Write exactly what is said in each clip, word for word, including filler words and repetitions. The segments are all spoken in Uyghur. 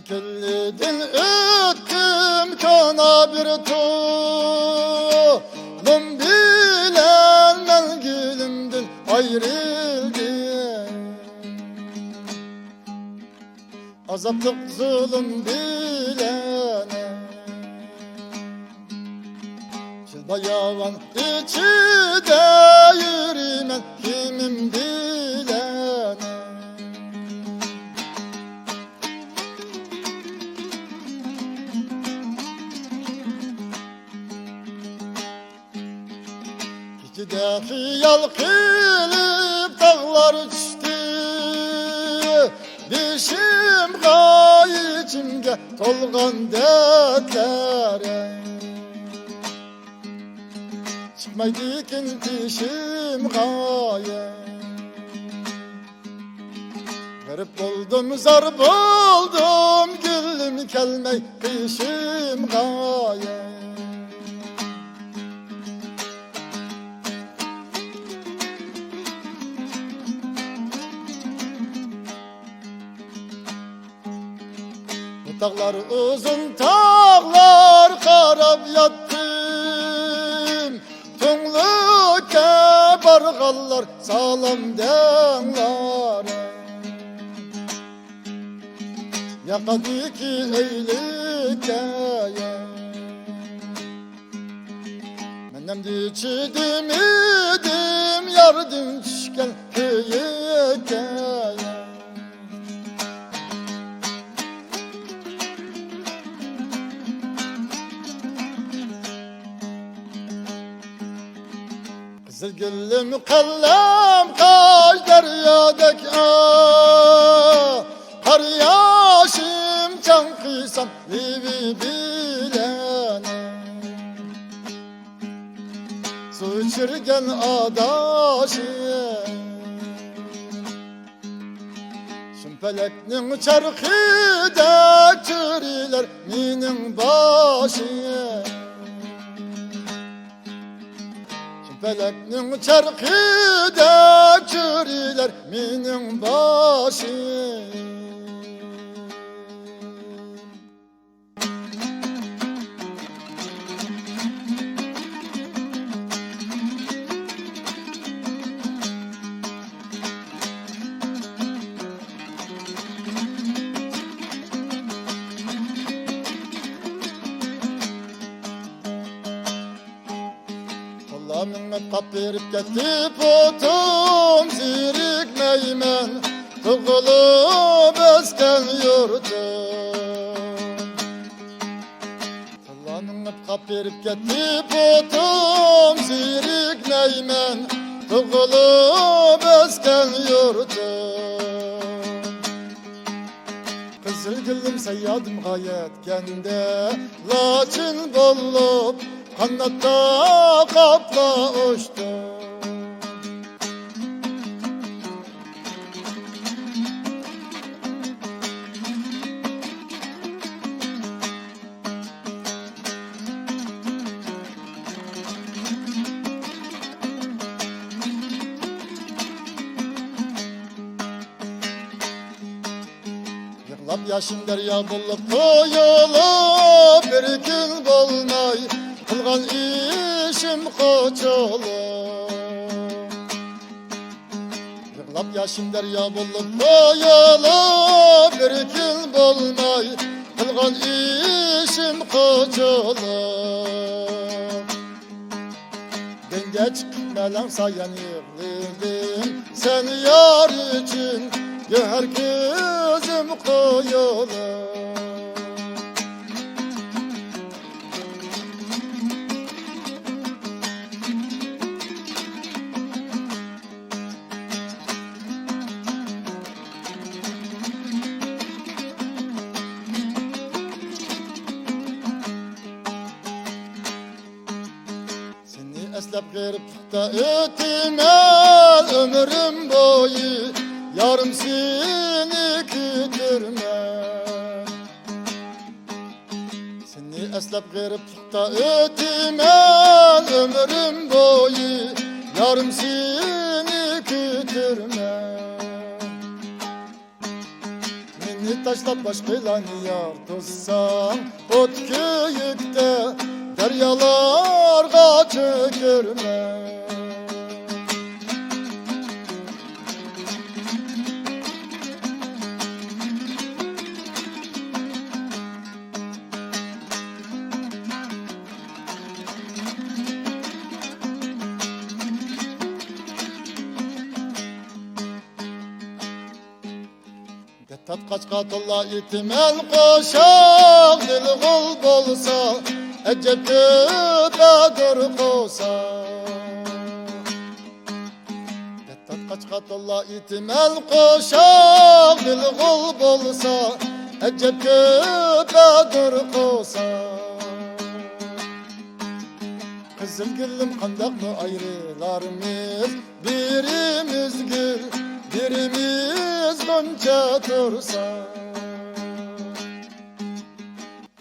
كۈللىدىن ئۆتتۈم كونا بىر تۇلۇم بىلەن، مەڭگۈلۈمدىن ئايرىلدىم. ئازابلىق زۇلۇم بىلەن، چىل باياۋان ئىچىدە يۈرىمەن كىمىم بىلەن. كېچىدە خىيال قىلىپ تاغلار چۈشتى بېشىمغا، ئىچىمگە تولغان دەردلەر. چىقمايدىكىن تېشىمغا. غېرىب بولدۇم، زار بولدۇم، گۈلۈم كەلمەي قېشىمغا. بۇ تاغلار ئۇزۇن تاغلار، قاراپ ياتتىم تۈڭلۈككە، بارغانلار سالام دەڭلار. ياقىدىكى ئۆيلۈككە، مەن ئەمدى چىدىمىدىم ياردىن چۈشكەن كۆيۈككە. قىزىل گۈلۈم قەلەم قاش دەريادەك، ئا، قار ياشىم چاڭقىسام لېۋى بىلەن، سۇ ئىچۈرگەن ئاداشىم. شۇمپەلەكنىڭ چەرخىدەك چۆرىلەر مېنىڭ باشىم. شۇمپەلەكنىڭ چەرخىدەك چۆرىلەر مېنىڭ باشىم. تاللا مېڭىپ قاپ بېرىپ كەتتى پۇتۇم، زېرىكمەيمەن تۇغۇلۇپ ئۆسكەن يۇرتۇم. تاللا مېڭىپ قاپ بېرىپ كەتتى پۇتۇم، زېرىكمەيمەن تۇغۇلۇپ ئۆسكەن يۇرتۇم. قىزىل گۈلۈم سەن يادىمغا يەتكەندە، لاچىن بولۇپ قاناتتا قاپلا ئۇچتۇم. يىغلاپ ياشىم دەريا بولۇپ قۇيۇلۇپ، بىر كۈن بولماي قىلغان ئىشىم قوچۇلۇپ. يىغلاپ ياشىم دەريا بولۇپ قۇيۇلۇپ، بىر كۈن بولماي قىلغان ئىشىم قوچۇلۇپ. دىڭگە چىقىپ مەلەڭ سايان يىغلىدىم، سەن يار ئۈچۈن گۆھەر كۆزۈم قۇيۇلۇپ. سېنى ئەسلەپ غېرىبلىقتا ئۆتىمەن ئۆمرۈم بويى، يارىم سېنى كۈتۈرمەن. سېنى ئەسلەپ غېرىبلىقتا ئۆتىمەن ئۆمرۈم بويى، يارىم سېنى كۈتۈرمەن. مېنى تاشلاپ باشقىلارنى يار توسساڭ، ئوت كۆيۈكتە دەريالارغا چۆكۈرمە. دەرد تارتقاچقا تولا ئېتىمەن قوشاق، دىل غۇل بولسا، ئەجەب كۆپەدۇر قوساق. دەرد تارتقاچقا تولا ئېتىمەن قوشاق، دىل غۇل بولسا، ئەجەب كۆپەدۇر قوساق. قىزىل گۈلۈم، قانداقمۇ ئايرىلارمىز، بىرىمىز گۈل، بىرىمىز غۇنچە تۇرسا.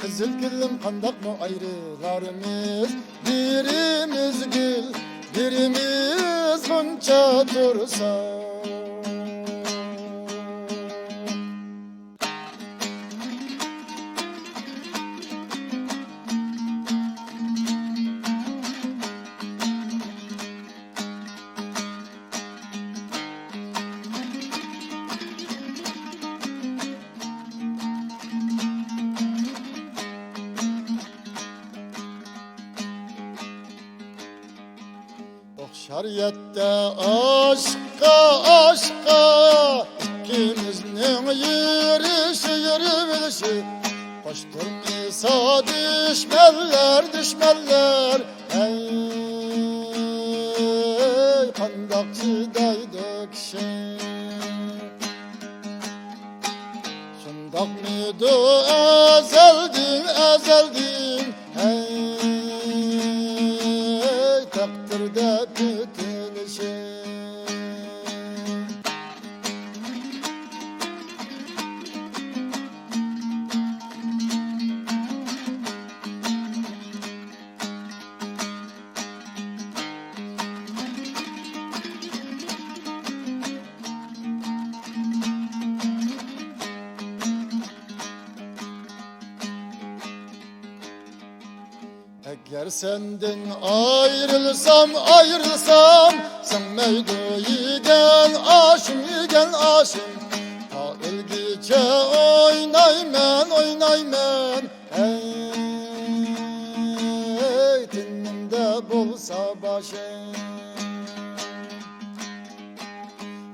قىزىل گۈلۈم، قانداقمۇ ئايرىلارمىز، بىرىمىز گۈل، بىرىمىز غۇنچە تۇرسا. ئوخشار يەتتە ئاشىققا، ئاشىققا، ئىككىمىزنىڭ يۈرۈشى، يۈرۈۋېلىشى. قوش تۇرمىسا دۈشمەنلەر، دۈشمەنلەر، ھەي، قانداق چىدايدۇ كىشى؟ شۇنداقمىدۇ ئەزەلدىن، ئەزەلدىن، ھەي، تەقدىردە پۈتۈلۈشى؟ ئەگەر سەندىن ئايرىلسام، ئايرىلسام، سىڭمەيدۇ يېگەن ئاشىم، يېگەن ئاشىم. تا ئۆلگۈچە ئوينايمەن، ئوينايمەن، ھەي، تېنىمدە بولسا باشىم.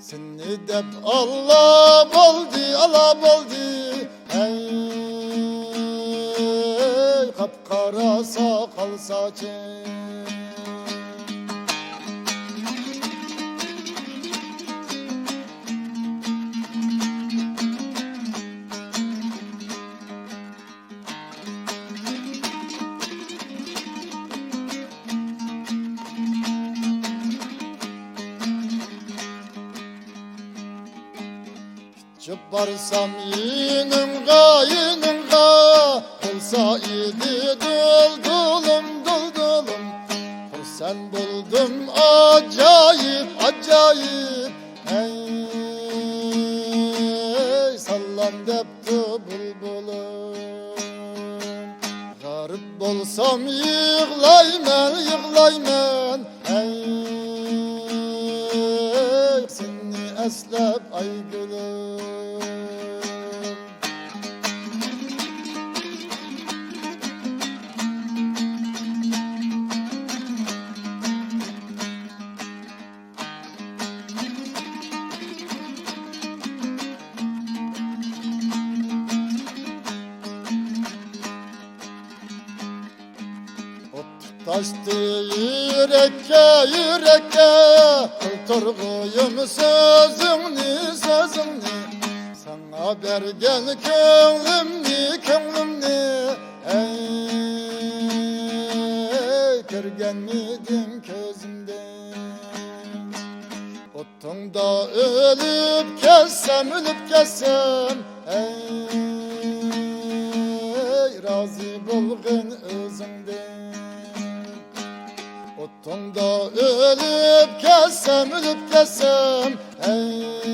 سېنى دەپ ئاللا بولدى، ئاللا بولدى، ھەي، قاپقارا ساقال ساچىم. ئۇچۇپ بارسام يېنىڭغا، يېنىڭغا، بولسا ئىدى دۇلدۇلۇم، دۇلدۇلۇم. خۇرسەن بولدۇم ئاجايىپ، ئاجايىپ، ھەي، سالام دەپتۇ بۇلبۇلۇم. غېرىب بولسام يىغلايمەن، يىغلايمەن، ھەي، سېنى ئەسلەپ ئايگۈلۈم. ئوت تۇتاشتى يۈرەككە، يۈرەككە، قىلتۇرغۇيۇم سۆزۈڭنى، سۆزۈڭنى. ساڭا بەرگەن كۆڭلۈمنى، كۆڭلۈمنى، ھەي، كۆرگەنمىدىم كۆزۈمدىن؟ ئوتۇڭدا ئۆلۈپ كەتسەم، ئۆلۈپ كەتسەم، ھەي، رازى بولغىن ئۆزۈڭدىن. ئوتۇڭدا ئۆلۈپ كەتسەم، ئۆلۈپ كەتسەم، ھەي،